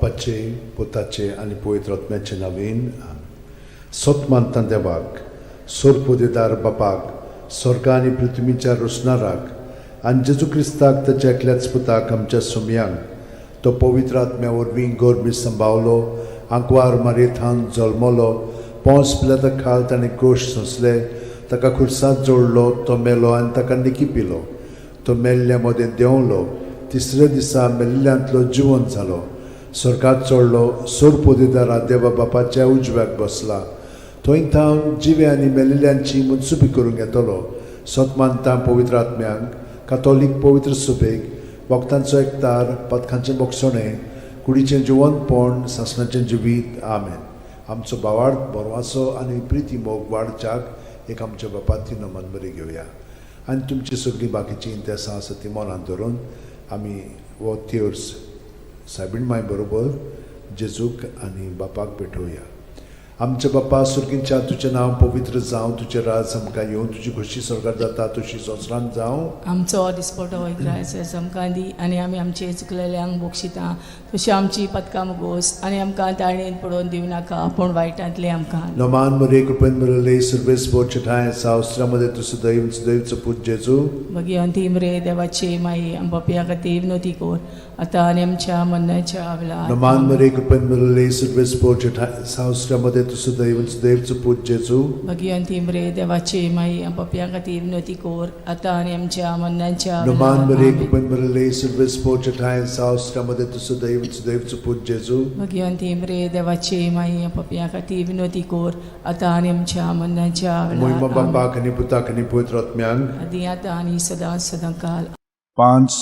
बाप्पाचे, पुताचे आनी पवित्र आत्म्याचे नांवान. सत मानता देवाक, सोरपोदेदार बापाक, स्वर्गा आनी पृथ्वीच्या रोसणाराक, आनी जेजू क्रिस्ताक, ताच्या एकल्याच पुताक, आमच्या सोमयांक, तो पवित्र आत्म्या वरवीं गर्भी संभावलो, आंकवार मारयेथावन जल्मलो, पोंस पिलाता खाल ताणें कोश सोंसले, ताका खुर्सात जोडलो, तो मेलो आनी ताका निकी पिलो, तो मेल्ल्या मदें देंवलो, तिसऱ्या दिसा मेल्ल्यांतलो जिवंत जालो, स्वर्गात चडलो, सोरपोदेदारा देवा बापाच्या उजव्याक बसला, थंय थावन जिवे आनी मेल्ल्यांची मनसुबी करूंक येतलो. सत मानता पवित्र आत्म्यांक, कातोलीक पवित्र सुबेक, वखदांचो एकतार, पदकांचें बोगसणें, कुडीचें जिवंतपण, सासणाचें जिवीत. आमेन. आमचो भावार्थ, बरवासो आनी प्रिती मोग वाडच्याक एक आमच्या बापाती नमन बरी घेवया आनी तुमची सगळीं बाकीचीं इंतेसां आसा ती मनांत धरून आमी हो तेर्स सायबीण माय बरोबर जेजूक आनी बापाक भेटोवया. आमच्या बापा सुर्गींच्या, तुजें नांव पवित्र जावं, तुजें राज आमकां येवं, तुजी खोशी स्वर्गार जाता तशी संवसारांत जावं. आमचो दिसपटो इग्रायस आमकां दी आनी आमी आमचे चुकलेल्यांक बक्षिता तशी आमची पदकां मुगोस आनी आमकां ताळणेन पडोवन दिवं नाका, पूण वायटांतलें आमकां. नमान मरे, कृपेन भरले, सर्वेस्पोर ठांय सावस्त्रामध्ये तूं सदैव सदैवचो पूत जेजू. भगिवंती मरे देवाची माई, आम पापयां खातीर विनवती कर, आतां आनी आमच्या मरणाच्या वेळार. नमान मरे, कृपेन भरले, सर्वेस्पोर ठांय सावस्त्रामध्ये तूं सदैव सदैवचो पूत जेजू. भगिवंती मरे देवाची माई, आम पापयां खातीर विनवती कर, आतां आनी आमच्या मरणाच्या नमान वेळार. मरे, आमेन. कृपेन भरले, सर्वेस्पोर ठांय सावस्त्रामध्ये तूं सदैव सदैवचो पूत जेजू. भगिवंती मरे देवाची माई, आम पापयां खातीर विनवती कर, आतां आनी आमच्या मरणाच्या मोहिमा वेळार. आमेन. बापाक आनी पुताक आनी पवित्र आत्म्यांक. आदी आतां आनी सदां सदां काल. पांच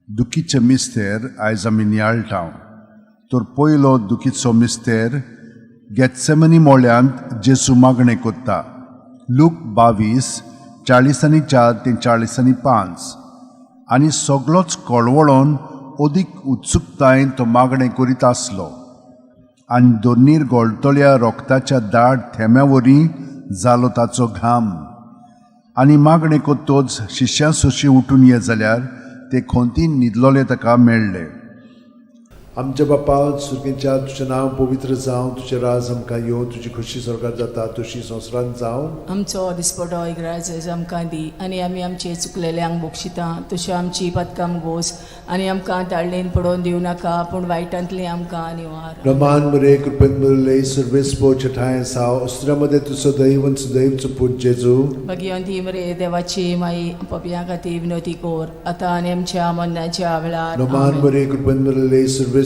दुखीचे मिस्तेर आयज आमी नियाळटा. तर पयलो दुखीचो मिस्तेर, गेत्सेमनी मोळ्यांत जेसू मागणें कोत्ता. लूक 22, 44 ते 45. आनी सगलोच कळवळोन अदीक उत्सुकतायेन तो मागणें करीत आसलो आनी दोनीर गोळटल्या रोगताच्या दाट थेंब्या वरी जालो ताचो घाम. आनी मागणें कोत्तोच शिश्यां सोशी उठून ये जाल्यार ते खोंतीन न्हिदलोले ताका मेळ्ळे. आमच्या बापा सुर्गींच्या, तुजें नांव पवित्र जावं, तुजें राज आमकां येवं, तुजी खोशी स्वर्गार जाता तशी संवसारांत जावं. आमचो दिसपटो इग्राज आमकां दी आनी आमी आमचे चुकलेल्यांक बक्षिता तश्यो आमची पदकां गोस आनी आमकां ताळणेन पडोवन दिवं नाका, पूण वायटांतलें आमकां निवार. रमान मरे, कृपेन भरले, सर्वेस्पोर ठांय साव अस्त्रामध्ये तूं सदैव सदैवचो पूत जेजू. भगिवंती मरे देवाची माई, पपया खातीर विनवती कोर, आतां आनी आमच्या मरणाच्या वेळार. रमान आमेन. मरे, कृपेन भरले, सर्वेस्पोर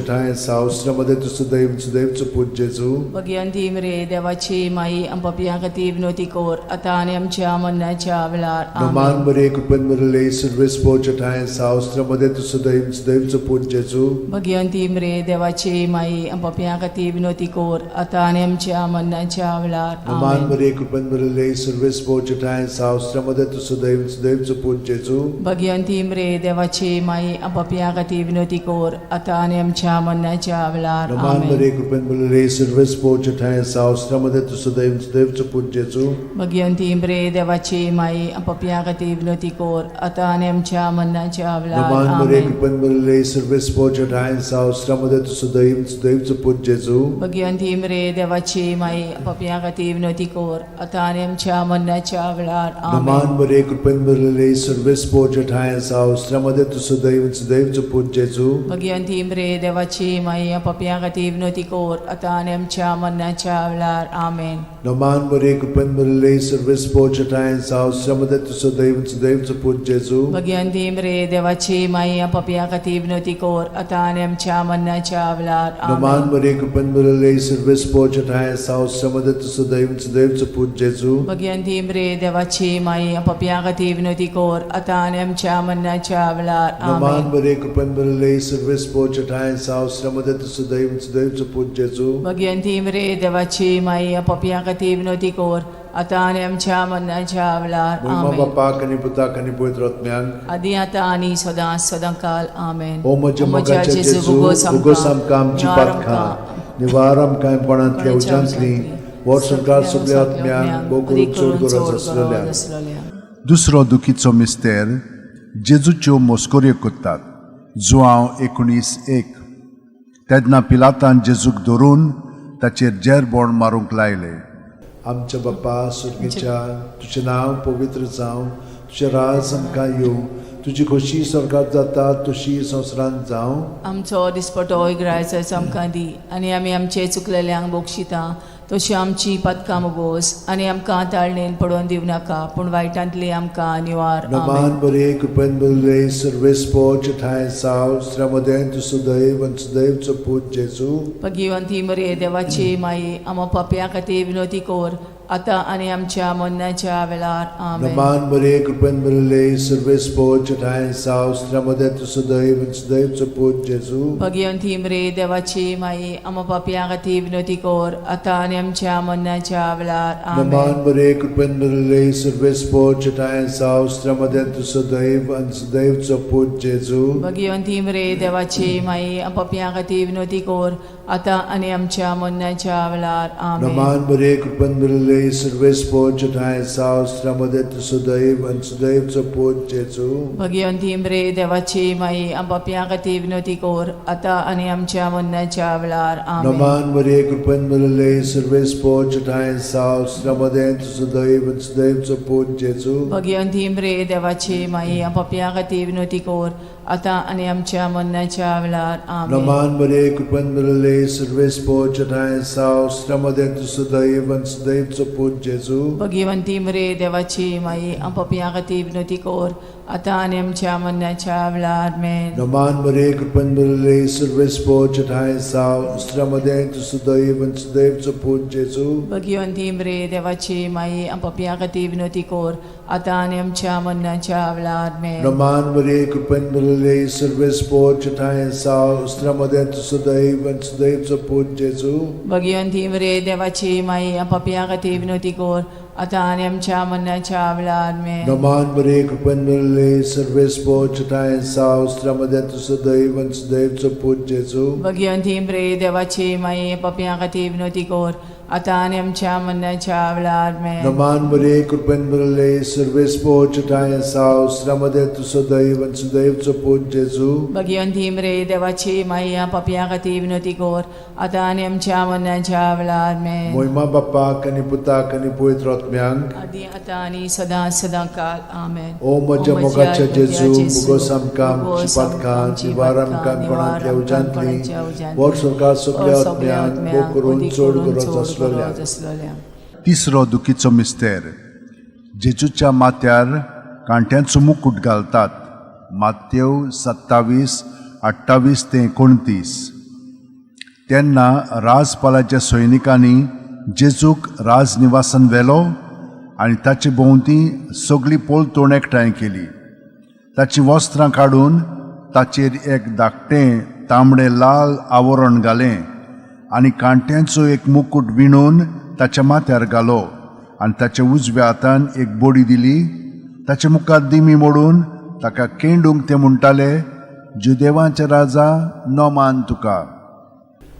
ठांय साव अस्त्रामध्ये तूं सदैव सदैवचो पूत जेजू. भगिवंती मरे देवाची माई, पपया खातीर विनवती कोर, आतां आनी आमच्या मरणाच्या वेळार. रमान आमेन. मरे, कृपेन भरले, सर्वेस्पोर ठांय साव अस्त्रामध्ये तूं सदैव सदैवचो पूत जेजू. भगिवंती मरे देवाची माई, पपया खातीर विनवती कोर, आतां आनी आमच्या मरणाच्या वेळार. रमान आमेन. मरे, कृपेन भरले, सर्वेस्पोर ठांय साव अस्त्रामध्ये तूं सदैव सदैवचो पूत जेजू. भगिवंती मरे देवाची माई, पपया खातीर विनवती कोर, आतां आनी आमच्या मरणाच्या वेळार. रमान आमेन. मरे, कृपेन भरले, सर्वेस्पोर ठांय साव अस्त्रामध्ये तूं सदैव सदैवचो पूत जेजू. भगिवंती मरे देवाची माई, पपया खातीर विनवती कोर, आतां आनी आमच्या मरणाच्या वेळार. रमान मरे, आमेन. कृपेन भरले, सर्वेस्पोर ठांय साव अस्त्रामध्ये तूं सदैव सदैवचो पूत जेजू. भगिवंती मरे देवाची माई, पपया खातीर विनवती कोर, आतां आनी आमच्या मरणाच्या वेळार. रमान आमेन. मरे, कृपेन भरले, सर्वेस्पोर ठांय साव अस्त्रामध्ये तूं सदैव सदैवचो पूत जेजू. भगिवंती मरे देवाची माई, पपया खातीर विनवती कोर, आतां आनी आमच्या मरणाच्या वेळार. आमेन. रमान मरे, कृपेन भरले, सर्वेस्पोर ठांय साव अस्त्रामध्ये तूं सदैव सदैवचो पूत जेजू. भगिवंती मरे देवाची माई, पपया खातीर विनवती कोर, आतां आनी आमच्या मरणाच्या वेळार. रमान आमेन. मरे, कृपेन भरले, सर्वेस्पोर ठांय साव अस्त्रामध्ये तूं सदैव सदैवचो पूत जेजू. भगिवंती मरे देवाची माई, पपया खातीर विनवती कोर, आतां आनी आमच्या मरणाच्या वेळार. रमान आमेन. मरे, कृपेन भरले, सर्वेस्पोर ठांय साव अस्त्रामध्ये तूं सदैव सदैवचो पूत जेजू. भगिवंती मरे देवाची माई, पपया खातीर विनवती कोर, आतां आनी आमच्या मरणाच्या वेळार. मोहिमा आमेन. बापाक आनी पुताक आनी पवित्र आत्म्यांक. आदी आतां आनी सदां सदां काल. आमेन. ओ म्हज्या मोगाच्या जेजू, उगोस आमकां आमची पातकां, निवार आमकां कोणांतल्या उज्यांतली, वर संवसार सगल्या आत्म्यांक, भोव करून चड गरज आसलेल्या. दुसरो दुखीचो मिस्तेर, जेजूच्यो मस्कऱ्यो करतात. जुआंव 19:1. तेन्ना पिलातान जेजूक धरून ताचेर जेरबोण मारूंक लायले. आमच्या बापा सुर्गीच्या, तुजें नांव पवित्र जावं, तुजें राज आमकां येवं, तुजी खोशी स्वर्गात जाता तशी संवसारांत जावं. आमचो दिसपटो इग्रायचो आमकां दी आनी आमी आमचे चुकलेल्यांक बक्षिता तशी आमची पदकां बोस आनी आमकां ताळणेन पडोवन दिवं नाका पूण वायटांतली आमकां निवार. आमेन. नमान बरे कृपेन बरले सर्वेस्पोच ठांय साव श्रमदें तूं सुदैव आनी सुदैवचो पूत जेजू. भगिवंती मरे देवाची माई, आमा पापया खातीर विनोती कोर आतां आनी आमच्या मरणाच्या वेळार. आमेन. नमान बरे कृपेन बरले सर्वेस्पोच ठांय साव श्रमदें तूं सुदैव आनी सुदैवचो पूत जेजू. भगिवंती मरे देवाची माई, आमा पापया खातीर विनोती कोर आतां आनी आमच्या मरणाच्या वेळार. आमेन. नमान बरे कृपेन बरले सर्वेस्पोच ठांय साव श्रमदें तूं सुदैव आनी सुदैवचो पूत जेजू. भगिवंती मरे देवाची माई, पापया खातीर विनोती कोर आतां आनी आमच्या मरणाच्या वेळार. आमेन. नमान बरे कृपेन बरले सर्वेस्पोच ठांय साव श्रमदें तूं सुदैव आनी सुदैवचो पूत जेजू. भगिवंती मरे देवाची माई, पापया खातीर विनोती कोर आतां आनी आमच्या मरणाच्या वेळार. आमेन. नमान मरिये कृपेन भरिल्ले सर्वेस्पोच ठांय साव श्रमदें तूं सुदैव आनी सुदैवचो पूत जेजू. भगिवंती मरे देवाची माई, पापया खातीर विनोती कोर आतां आनी आमच्या मरणाच्या वेळार. आमेन. नमान मरिये कृपेन भरिल्ले सर्वेस्पोच ठांय साव श्रमदें तूं सुदैव आनी सुदैवचो पूत जेजू. भगिवंती मरे देवाची माई, पापया खातीर विनोती कोर आतां आनी आमच्या मरणाच्या वेळार. आमेन. नमान मरिये कृपेन भरिल्ले सर्वेस्पोच ठांय साव श्रमदें तूं सुदैव आनी सुदैवचो पूत जेजू. भगिवंती मरे देवाची माई, पापया खातीर विनोती कोर आतां आनी आमच्या मरणाच्या वेळार. आमेन. नमान मरिये कृपेन भरिल्ले सर्वेस्पोच ठांय साव श्रमदें तूं सुदैव आनी सुदैवचो पूत जेजू. भगिवंती मरे देवाची माई, पापया खातीर विनोती कोर आतां आनी आमच्या मरणाच्या वेळार. आमेन. नमान मरिये कृपेन भरिल्ले सर्वेस्पोच ठांय साव श्रमदें तूं सुदैव आनी सुदैवचो पूत जेजू. भगिवंती मरे देवाची माई, पापया खातीर विनोती कोर आतां आनी आमच्या मरणाच्या वेळार. आमेन. नमान मरिये कृपेन भरिल्ले सर्वेस्पोच ठांय साव श्रमदें तूं सुदैव आनी सुदैवचो पूत जेजू. भगिवंती मरे देवाची माई, पापया खातीर विनोती कोर आतां आनी आमच्या मरणाच्या वेळार. आमेन. मोहिमा बाप्पाक आनी पुताक आनी पवित्र आत्म्यांक, आदी आतां आनी सदां सदां काल. आमेन. ओ म्हज्या मोगाच्या जेजू, मुगोस आमकां आमची पातकां निवार आमकां कोणांतल्या उज्यांतली, वर सरकार सगल्या आत्म्यांक भोग करून चड गरज आसलेल्या. आसलोल्या. तिसरो दुखीचो मिस्तेर. जेजूच्या माथ्यार कांट्यांचो मुकूट घालतात. मातेव 27 28 ते 29. तेन्ना राजपालाच्या सैनिकांनी जेजूक राजनिवासान व्हेलो आनी ताचे भोंवती सगळी पोलतोण एकठांय केली. ताचीं वस्त्रां काडून ताचेर एक धाकटें तांबडें लाल आवरण घालें आनी कांट्यांचो एक मुकूट विणून ताच्या माथ्यार घालो आनी ताच्या उजव्या हातान एक बोडी दिली. ताच्या मुखार दिमी मोडून ताका केंडूंक ते म्हणटाले, जुदेवांचे राजा, नमान तुका.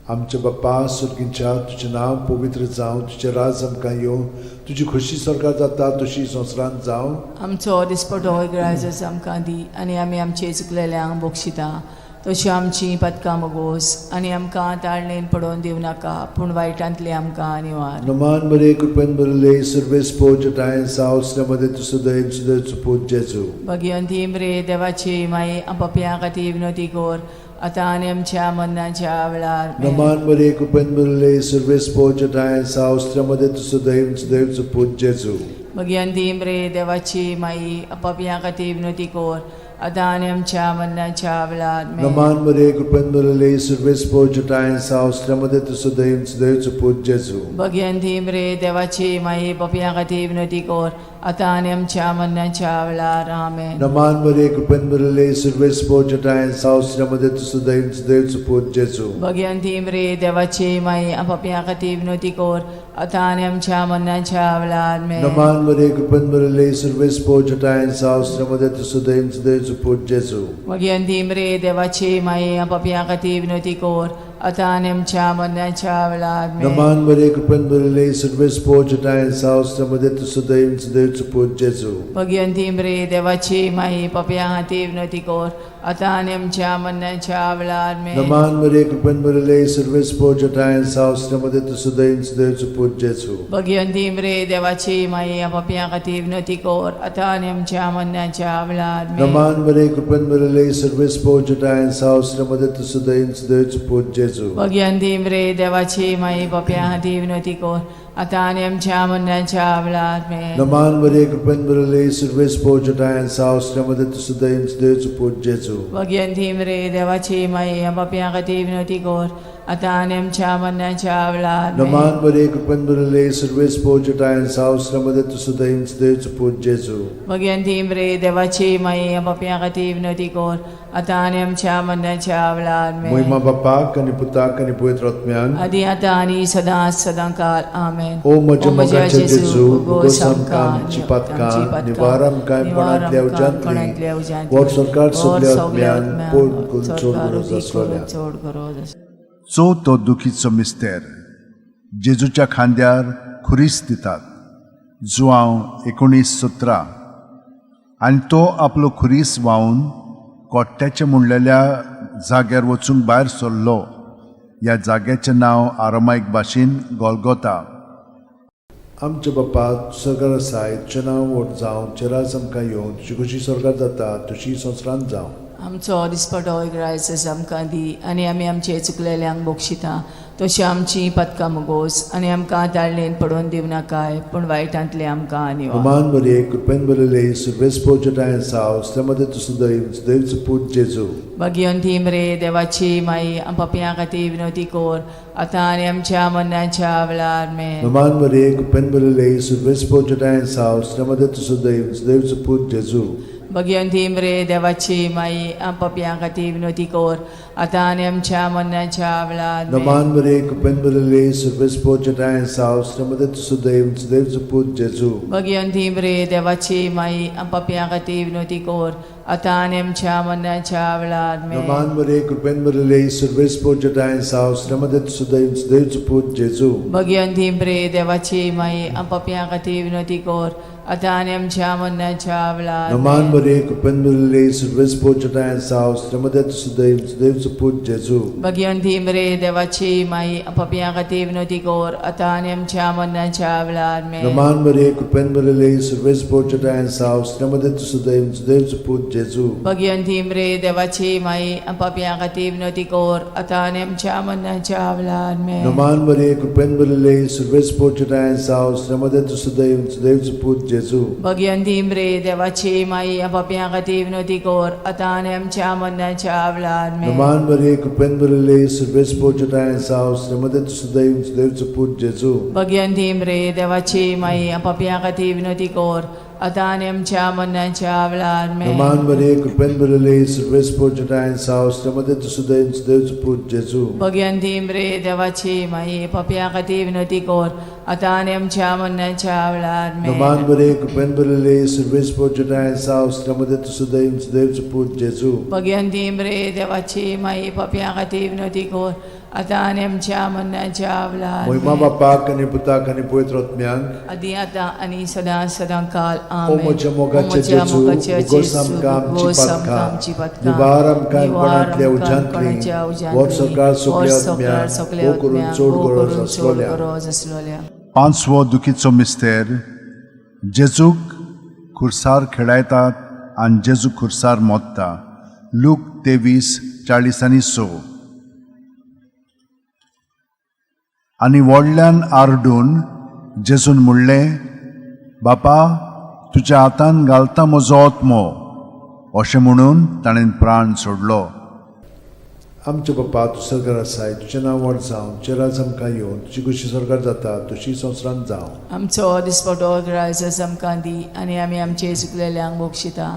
आमच्या बाप्पा सुर्गींच्या, तुजें नांव पवित्र जावं, तुजें राज आमकां येवं, तुजी खोशी स्वर्गात जाता तशी संवसारांत जावं. आमचो दिसपटो इग्रायजस आमकां दी आनी आमी आमचे चुकलेल्यांक बक्षिता तशी आमची पदकां मगोस आनी आमकां ताळणेन पडोवन दिवं नाका पूण वायटांतली आमकां निवार. नमान मरिये कृपेन भरिल्ले सर्वेस्पोच ठांय साव श्रमदें तूं सुदैव सुदैवचो पूत जेजू. भगिवंती मरे देवाची माई, पापया खातीर विनोती कोर आतां आनी आमच्या मरणाच्या वेळार. आमेन. नमान मरिये कृपेन भरिल्ले सर्वेस्पोच ठांय साव श्रमदें तूं सुदैव सुदैवचो पूत जेजू. भगिवंती मरे देवाची माई, पापया खातीर विनोती कोर आतां आनी आमच्या मरणाच्या वेळार. आमेन. नमान मरिये कृपेन भरिल्ले सर्वेस्पोच ठांय साव श्रमदें तूं सुदैव सुदैवचो पूत जेजू. भगिवंती मरे देवाची माई, पापया खातीर विनोती कोर आतां आनी आमच्या मरणाच्या वेळार. आमेन. नमान मरिये कृपेन भरिल्ले सर्वेस्पोच ठांय साव श्रमदें तूं सुदैव सुदैवचो पूत जेजू. भगिवंती मरे देवाची माई, पापया खातीर विनोती कोर आतां आनी आमच्या मरणाच्या वेळार. आमेन. नमान मरिये कृपेन भरिल्ले सर्वेस्पोच ठांय साव श्रमदें तूं सुदैव सुदैवचो पूत जेजू. भगिवंती मरे देवाची माई, पापया खातीर विनोती कोर आतां आनी आमच्या मरणाच्या वेळार आमेन. नमान मरे कृपेन भरिल्ले सर्वेस पोजटाय सावस मध्ये तूं सदैव सदैवचो पूत जेजू. भगिवंती मरे देवाची माई पापया खातीर विनवती कर आतां आनी आमच्या मरणाच्या वेळार आमेन. नमान मरे कृपेन भरिल्ले सर्वेस पोजटाय सावस मध्ये तूं सदैव सदैवचो पूत जेजू. भगिवंती मरे देवाची माई पापया खातीर विनवती कर आतां आनी आमच्या मरणाच्या वेळार आमेन. नमान मरे कृपेन भरिल्ले सर्वेस पोजटाय सावस मध्ये तूं सदैव सदैवचो पूत जेजू. भगिवंती मरे देवाची माई पापया खातीर विनवती कर आतां आनी आमच्या मरणाच्या वेळार आमेन. नमान मरे कृपेन भरिल्ले सर्वेस पोजटाय सावस मध्ये तूं सदैव सदैवचो पूत जेजू. भगिवंती मरे देवाची माई पापया खातीर विनवती कर आतां आनी आमच्या मरणाच्या वेळार आमेन. नमान मरे कृपेन भरिल्ले सर्वेस पोजटाय सावस मध्ये तूं सदैव सदैवचो पूत जेजू. भगिवंती मरे देवाची माई पापया खातीर विनवती कर आतां आनी आमच्या मरणाच्या वेळार आमेन. मोहिमा बापाक आनी पुताक आनी पवित्र आत्म्यान आदी आतां आनी सदां सदां काल आमेन. ओ म्हज्या मोगाचे जेजू, भोगोस आमकां आमची पातकां, निवार आमकां कोणांतल्या उज्यांतली, वर सरकार सगल्या आत्म्यान पोट करून चड गरज आसलोल्या. चड गरज आसलोल्या. चवथो दुखीचो मिस्तेर जेजूच्या खांद्यार खुरीस दितात, जुआंव 19:17. आनी तो आपलो खुरीस व्हांवन कोट्ट्याचे म्हणलेल्या जाग्यार वचूंक भायर सरलो. ह्या जाग्याचें नांव आरामायक भाशेन गोलगोता. आमच्या बापा सरकार आसाय, तुजें नांव व्हड जावं, तुजें राज आमकां येवं, तुजी खोशी स्वर्गार जाता तशी संवसारांत जावं. आमचो दिसपटो ग्रायस आमकां दी आनी आमी आमचे चुकलेल्यांक बक्षिता तशी आमची पदकां मुगोस आनी आमकां ताळणेन पडोवन दिवं नाकाय पूण वायटांतले आमकां निवार. नमान मरे कृपेन भरिल्ले सर्वेस पोजटाय सावस मध्ये तूं सदैव सदैवचो पूत जेजू. भगिवंती मरे देवाची माई पापयां खातीर विनवती कर आतां आनी आमच्या मरणाच्या वेळार आमेन. नमान मरे कृपेन भरिल्ले सर्वेस पोजटाय सावस मध्ये तूं सदैव सदैवचो पूत जेजू. भगिवंती मरे देवाची माई पापयां खातीर विनवती कर आतां आनी आमच्या मरणाच्या वेळार आमेन. नमान मरे कृपेन भरिल्ले सर्वेस पोजटाय सावस मध्ये तूं सदैव सदैवचो पूत जेजू. भगिवंती मरे देवाची माई पापयां खातीर विनवती कर आतां आनी आमच्या मरणाच्या वेळार आमेन. नमान मरे कृपेन भरिल्ले सर्वेस पोजटाय सावस मध्ये तूं सदैव सदैवचो पूत जेजू. भगिवंती मरे देवाची माई पापयां खातीर विनवती कर आतां आनी आमच्या मरणाच्या वेळार नमान आमेन. मरे कृपेन भरिल्ले सर्वेस पोजटाय सावस मध्ये तूं सदैव सदैवचो पूत जेजू. भगिवंती मरे देवाची माई पापयां खातीर विनवती कर आतां आनी आमच्या मरणाच्या वेळार आमेन. नमान मरे कृपेन भरिल्ले सर्वेस पोजटाय सावस मध्ये तूं सदैव सदैवचो पूत जेजू. भगिवंती मरे देवाची माई पापयां खातीर विनवती कर आतां आनी आमच्या मरणाच्या वेळार आमेन. नमान मरे कृपेन भरिल्ले सर्वेस पोजटाय सावस मध्ये तूं सदैव सदैवचो पूत जेजू. भगिवंती मरे देवाची माई पापयां खातीर विनवती कर आतां आनी आमच्या मरणाच्या वेळार आमेन. नमान मरे कृपेन भरिल्ले सर्वेस पोजटाय सावस मध्ये तूं सदैव सदैवचो पूत जेजू. भगिवंती मरे देवाची माई पापयां खातीर विनवती कर आतां आनी आमच्या मरणाच्या वेळार आमेन. नमान मरे कृपेन भरिल्ले सर्वेस पोजटाय सावस मध्ये तूं सदैव सदैवचो पूत जेजू. भगिवंती मरे देवाची माई पापयां खातीर विनवती कर आतां आनी आमच्या मरणाच्या वेळार आमेन. नमान मरे कृपेन भरिल्ले सर्वेस पोजटाय सावस मध्ये तूं सदैव सदैवचो पूत जेजू. भगिवंती मरे देवाची माई पापयां खातीर विनवती कर आतां आनी आमच्या मरणाच्या वेळार मोहिमा आमेन. बापाक आनी पुताक आनी पवित्र आत्म्याक आदी आतां आनी सदां सदां काल ओ आमेन. म्हज्या मोगाचे ओ म्हज्या जेजू, मोगाचे उगोस जेजू, आमकां आमची उगोस आमकां पातकां, आमची पातकां, निवार आमकां निवार कोणांतल्या आमकां उज्यांतली, कोणाच्या उज्यांतली, वर सरकार वर सगल्या सरकार आत्म्याक, सगल्या भोव करून आत्म्याक, चड भोव गरज करून चड आसलोल्या. गरज आसलोल्या. पांचवो दुखीचो मिस्तेर जेजूक खुर्सार खेळायतात आनी जेजू खुर्सार मोत्ता, लूक 23:46. आनी व्हडल्यान आरडून जेजून म्हणलें, बापा तुज्या हातान घालता म्हजो आत्मो. अशें म्हणून ताणें प्राण सोडलो. आमच्या बापा तूं सरकार आसाय, तुजें नांव व्हड जावं, तुजें राज आमकां येवं, तुजी खोशी स्वर्गार जाता तशी संवसारांत जावं. आमचो दिसपटो ग्रायस आमकां दी आनी आमी आमचे चुकलेल्यांक बक्षिता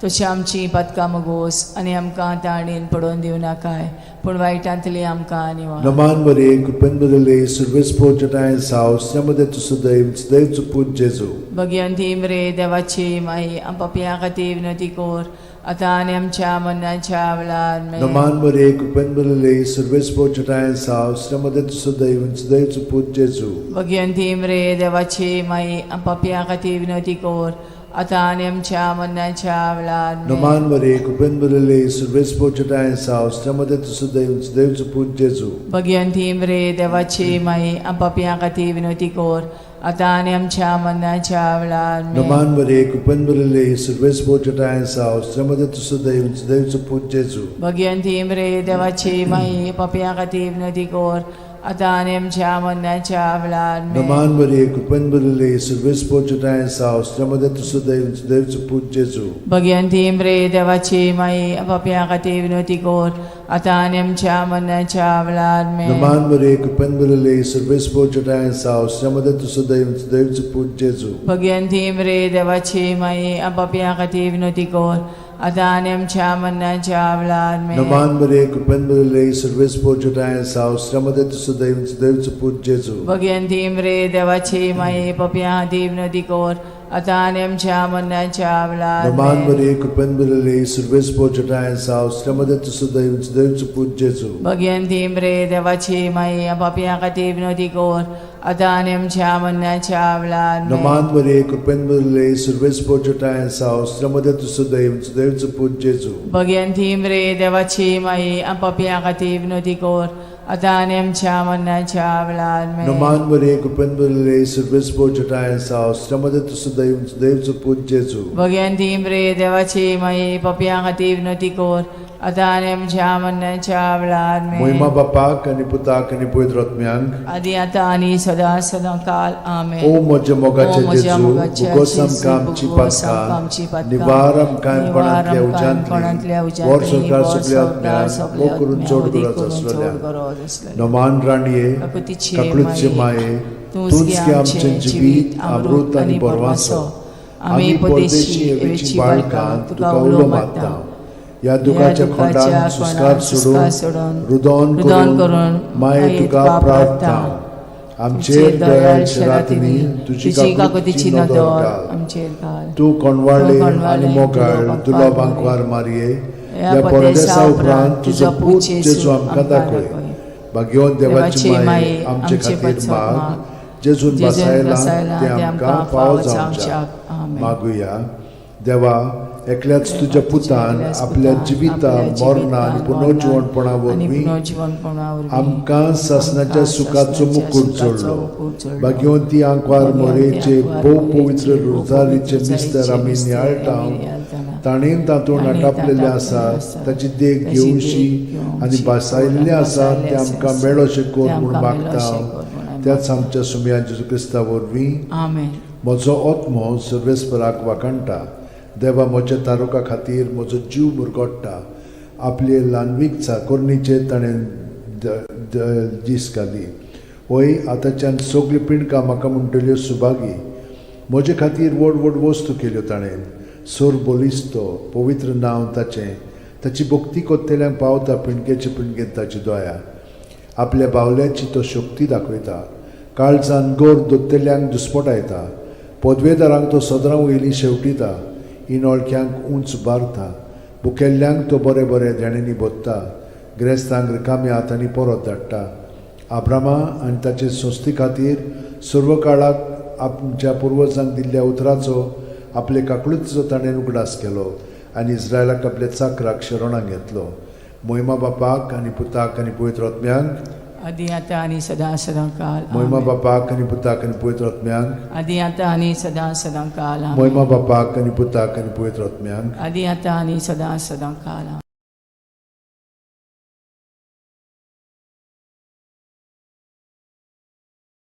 तशी आमची पातकां मुगोस आनी आमकां ताणेन पडोवन दिवं नाकाय पूण वायटांतली आमकां निवार. नमान मरे कृपेन बदले सुर्वेस जटाय साव स्नेमदे तू सदैव सदैव पूत जेजू. भगवंती मरे देवाची माई, आम पापयां खातीर विनवती कर आतां आनी आमच्या मरणाच्या वेळार. आमेन. नमान मरे कृपेन बदले सुर्वेस जटाय साव स्नेमदे तू सदैव सदैव पूत जेजू. भगवंती मरे देवाची माई, आम पापयां खातीर विनवती कर आतां आनी आमच्या मरणाच्या वेळार. आमेन. नमान मरे कृपेन बदले सुर्वेस जटाय साव स्नेमदे तू सदैव सदैव पूत जेजू. भगवंती मरे देवाची माई, आम पापयां खातीर विनवती कर आतां आनी आमच्या मरणाच्या वेळार. आमेन. नमान मरे कृपेन बदले सुर्वेस जटाय साव स्नेमदे तू सदैव सदैव पूत जेजू. भगवंती मरे देवाची माई, पापयां खातीर विनवती कर आतां आनी आमच्या मरणाच्या वेळार. आमेन. नमान मरे कृपेन बदले सुर्वेस जटाय साव स्नेमदे तू सदैव सदैव पूत जेजू. भगवंती मरे देवाची माई, पापयां खातीर विनवती कर आतां आनी आमच्या मरणाच्या वेळार. आमेन. नमान मरे कृपेन बदले सुर्वेस जटाय साव स्नेमदे तू सदैव सदैव पूत जेजू. भगवंती मरे देवाची माई, पापयां खातीर विनवती कर आतां आनी आमच्या मरणाच्या वेळार. आमेन. नमान मरे कृपेन बदले सुर्वेस जटाय साव स्नेमदे तू सदैव सदैव पूत जेजू. भगवंती मरे देवाची माई, पापयां खातीर विनवती कर आतां आनी आमच्या मरणाच्या वेळार. नमान आमेन. मरे कृपेन बदले सुर्वेस जटाय साव स्नेमदे तू सदैव सदैव पूत जेजू. भगवंती मरे देवाची माई, पापयां खातीर विनवती कर आतां आनी आमच्या मरणाच्या वेळार. आमेन. नमान मरे कृपेन बदले सुर्वेस जटाय साव स्नेमदे तू सदैव सदैव पूत जेजू. भगवंती मरे देवाची माई, पापयां खातीर विनवती कर आतां आनी आमच्या मरणाच्या वेळार. आमेन. नमान मरे कृपेन बदले सुर्वेस जटाय साव स्नेमदे तू सदैव सदैव पूत जेजू. भगवंती मरे देवाची माई, पापयां खातीर विनवती कर आतां आनी आमच्या मरणाच्या वेळार. आमेन. मोहिमा बापाक आनी पुताक आनी पवित्र आत्म्यांक. आदी आतां आनी सदां सदां काल. आमेन. ओ म्हज्या मोगाचे ओ म्हज्या जेजू, मोगाचे भुगोस जेजू, आमकां आमची भुगोस आमकां आमची पातकां, पातकां, निवार आमकां निवार कोणांतल्या आमकां कोणांतल्या उज्यांतली, वर उज्यांतली, संवसार वर सगल्या संवसार आत्म्यांक, सगल्या मोग करून आत्म्यांक, चड उदीक गरज करून चड आसलेल्या. गरज आसलेल्या. नमान राणये, काकुतीचे काकळूतचे माये, माये, तूंच तूंच गे गे आमचें आमचें जिवीत, अमृत आनी बरवासो. आमी परदेशी एवेची बाळकां तुका उलो मारता. ह्या दुखाच्या खोंडान सुस्कार सोडून, रुदोन रुदोन करून करून माये तुका प्रार्थना. आमचेर दयाळ शरातिनी तुजी काकुतीची नदर घाल. आमचेर घाल. तूं कोणवाळे तूं कोणवाळे आनी मोगाळ तुलो तुलो बांकवार बांकवार मारये, ह्या ह्या परदेसा परदेसा उपरांत तुजो पूत जेजू आमकां दाखय. भाग्यवंत देवाची माये, आमचे खातीर माग, जेजून जेजून बसायला बसायला ते आमकां फावो जावच्याक. आमेन. मागुया. देवा, एकल्याच तुज्या पुतान एकल्याच आपल्या पुतान जिविता आपल्या मरणा आनी जिवितान, पुनर्जिवणपणा आनी वरवीं पुनर्जिवणपणा वरवीं आमकां सासणाच्या आमकां सुखाचो सासणाच्या मुकूट सुखाचो जोडलो. मुकूट जोडलो. भाग्यवंती आंकवार भाग्यवंती मोरेचे आंकवार भोव मोरेचे पवित्र भोव रोजारीचे पवित्र मिस्तर आमी रोजारीचे नियाळटा, आमी नियाळटाना, ताणें तातूंत ताणें आटापलेलें तातूंत आसा आसा, ताची देख ताची घेवशी देख आनी घेवची भासायल्लें आसा भासायल्लें तें आसा, आमकां मेळोशें कर तें म्हूण आमकां मागता मेळोशें कर म्हूण आमी त्याच आमच्या सुमया जेजू क्रिस्ता वरवीं. आमेन. म्हजो आत्मो सर्वेस्पराक वाखाणटा, देवा म्हज्या तारुका खातीर म्हजो जीव मुरगोट्टा. आपले ल्हानवीक चाकोरणीचेर ताणें दीस घाली. वय आतांच्यान सगळीं पिंडकां म्हाका म्हणटल्यो सुभागी. म्हजे खातीर व्हड व्हड वस्तू केल्यो ताणें. सोर बलिस्तो पवित्र नांव ताचें. ताची भक्ती कोत्तेल्यांक पावता पिंडकेचे पिंडकेन ताची दया. आपल्या बावल्याची तो शक्ती दाखयता, काळजान गोर दोत्तेल्यांक दुस्पटायता. पदवेदारांक तो सदरां वयली शेवटिता, इनोळख्यांक उंच बारता. भुकेल्ल्यांक तो बरें बरें देण्यांनी भोत्ता, ग्रेस्तांक रिकाम्या हातांनी परत धाडटा. आब्रामा आनी ताचे संस्थे खातीर सर्व काळाक आमच्या पुर्वजांक दिल्ल्या उतराचो आपले काकळुतीचो ताणें उगडास केलो आनी इस्रायलाक आपल्या चाकराक शरणाक घेतलो. मोहिमा बापाक आनी पुताक आनी पवित्र आत्म्यांक. आदी आतां आनी सदां सदां काल. मोहिमा आमेन. बापाक आनी पुताक आनी पवित्र आत्म्यांक. आदी आतां आनी सदां सदां काल. आमेन. मोहिमा बापाक आनी पुताक आनी पवित्र आत्म्यांक. आदी आतां आनी सदां सदां काल. आमेन.